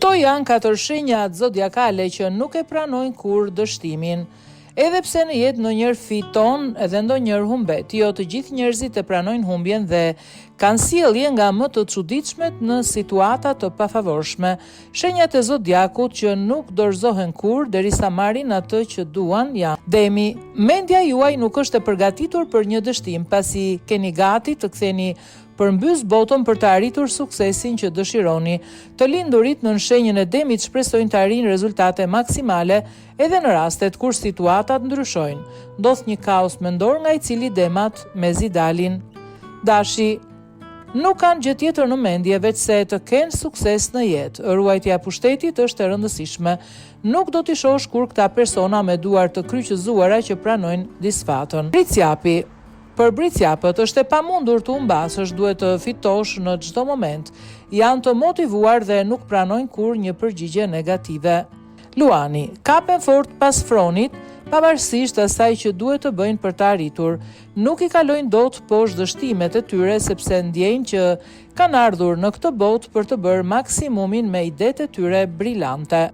Këto janë katër shenjat zodiakale që nuk e pranojnë kurrë dështimin. Edhe pse në jetë ndonjëherë fiton edhe ndonjëherë humbet, jo të gjithë njerëzit e pranojnë humbjen dhe kanë sjellje nga më të çuditshmet në situata të pafavorshme. Shenjat e zodiakut që nuk dorëzohen kurrë derisa marrin atë që duan janë. Demi, mendja juaj nuk është e përgatitur për një dështim, pasi keni gati të ktheni përmbys botën për të arritur suksesin që dëshironi. Të lindurit nën shenjën e Demit shpresojnë të arrijnë rezultate maksimale edhe në rastet kur situatat ndryshojnë. Ndodh një kaos mendor nga i cili demat mezi dalin. Dashi Nuk kanë gjë tjetër në mendje veçse të kenë sukses në jetë. Ruajtja e pushtetit është e rëndësishme. Nuk do t'i shohësh kurrë këta persona me duar të kryqëzuara që pranojnë disfatën. Bricjapi Për bricjapët është e pamundur të humbasësh, duhet të fitosh në çdo moment. Janë të motivuar dhe nuk pranojnë kurrë një përgjigje negative. Luani, kapen fort pas fronit, pavarësisht asaj që duhet të bëjnë për ta arritur. Nuk i kalojnë dot poshtë dështimet e tyre sepse ndjejnë që kanë ardhur në këtë botë për të bërë maksimumin me idetë e tyre brilante.